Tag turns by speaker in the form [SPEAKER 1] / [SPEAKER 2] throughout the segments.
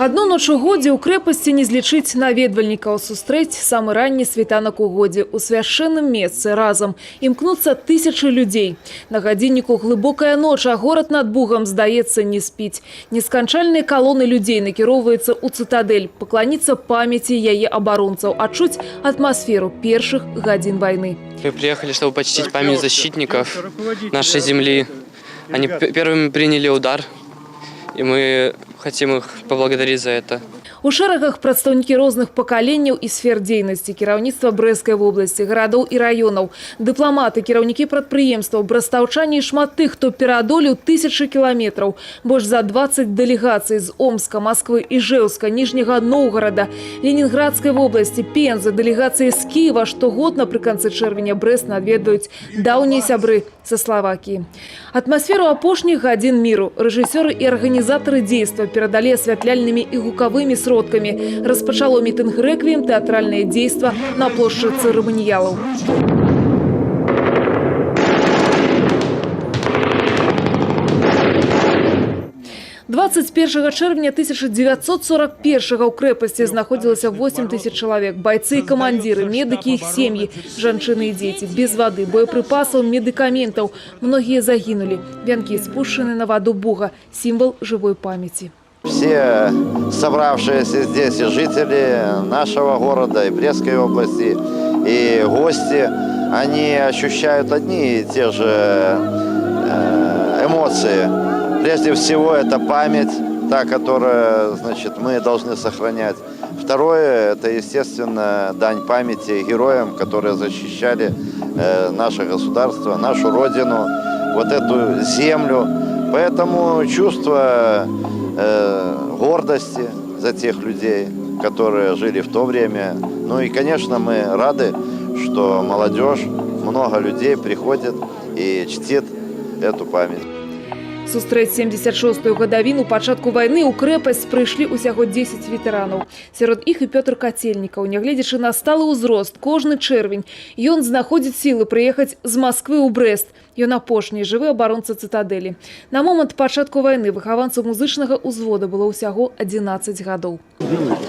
[SPEAKER 1] Адну ноч у годзе ў крэпасці не злічыць наведвальнікаў, сустрэць самы ранні світанак у годзе. У свяшчэнным месцы разам імкнуцца тысячы людзей. На гадзінніку глыбокая ноч, а горад над Бугам, здаецца, не спіць. Несканчальныя калоны людзей накіроўваюцца ў цытадэль, пакланіцца памяці яе абаронцаў, адчуць атмасферу першых гадзін вайны.
[SPEAKER 2] Мы приехали, чтобы почтить память защитников нашей земли. Они первыми приняли удар, и мы хотим их поблагодарить за это.
[SPEAKER 1] У шэрагах прадстаўнікі розных пакаленняў і сфер дзейнасці, кіраўніцтва Брэсцкай вобласці, гарадоў і раёнаў, дыпламаты, кіраўнікі прадпрыемстваў, брастаўчане і шмат тых, хто пераадолеў тысячы кіламетраў. Больш за 20 дэлегацый з Омска, Масквы, Іжэўска, Ніжняга Ноўгарада, Ленінградскай вобласці, Пензы, дэлегацыі з Кіева штогод напрыканцы чэрвеня Брэст наведваюць даўнія сябры са Славакіі. Атмасферу апошніх гадзін міру рэжысёры і арганізатары дзейства перадалі асвятляльнымі і гукавымі сродкамі. Распачало мітынг-рэквіем тэатральнае дзейства на плошчы цырыманіялаў. 21 чэрвеня 1941 ў крэпасці знаходзілася 8 тысяч чалавек. Байцы і камандзіры, медыкі, іх сем'і, жанчыны і дзеці. Без вады, боепрыпасаў, медыкаментаў. Многія загінулі. Вянкі спушчаны на ваду Буга, сімвал жывой памяці.
[SPEAKER 3] Все собравшиеся здесь и жители нашего города, и Брестской области, и гости, они ощущают одни и те же эмоции. Прежде всего, это память, та, которая, значит, мы должны сохранять. Второе, это, естественно, дань памяти героям, которые защищали наше государство, нашу родину, вот эту землю. Поэтому чувство гордости за тех людей, которые жили в то время. Ну и, конечно, мы рады, что молодежь, много людей приходит и чтит эту память.
[SPEAKER 1] Сустрэць 76-ю гадавіну пачатку вайны ў крэпасць прыйшлі ўсяго 10 ветэранаў. Сярод іх і Пётр Кацельнікаў. Нягледзячы на сталы ўзрост, кожны чэрвень ён знаходзіць сілы прыехаць з Масквы ў Брэст. Ён апошні жывы абаронца цытадэлі. На момант пачатку вайны выхаванцу музычнага ўзвода было ўсяго 11 гадоў.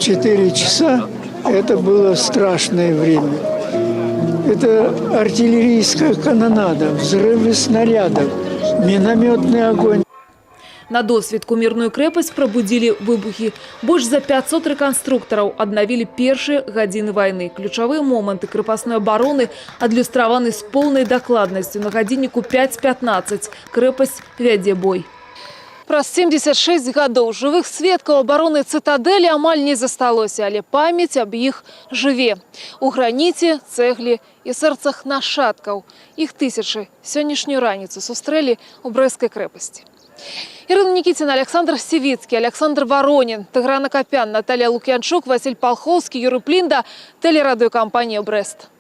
[SPEAKER 4] 4 часа это было страшное время. Это артиллерийская канонада, взрывы снарядов, минометный огонь.
[SPEAKER 1] На досвітку мірную крэпасць прабудзілі выбухі. Больш за 500 рэканструктараў аднавілі першыя гадзіны вайны. Ключавыя моманты крапасной абароны адлюстраваны з поўнай дакладнасцю. На гадзінніку 5:15 крэпасць вядзе бой. Праз 76 гадоў жывых сведкаў абароны цытадэлі амаль не засталося, але памяць аб іх жыве. У граніце, цэгле і сэрцах нашчадкаў. Іх тысячы сённяшнюю раніцу сустрэлі ў Брэсцкай крэпасці. Ірына Нікіціна, Аляксандр Сівіцкі, Аляксандр Варонін, Тыгран Акапян, Наталля Лук'янчук, Васіль Палхоўскі, Юрый Плінда, тэлерадыёкампанія «Брэст».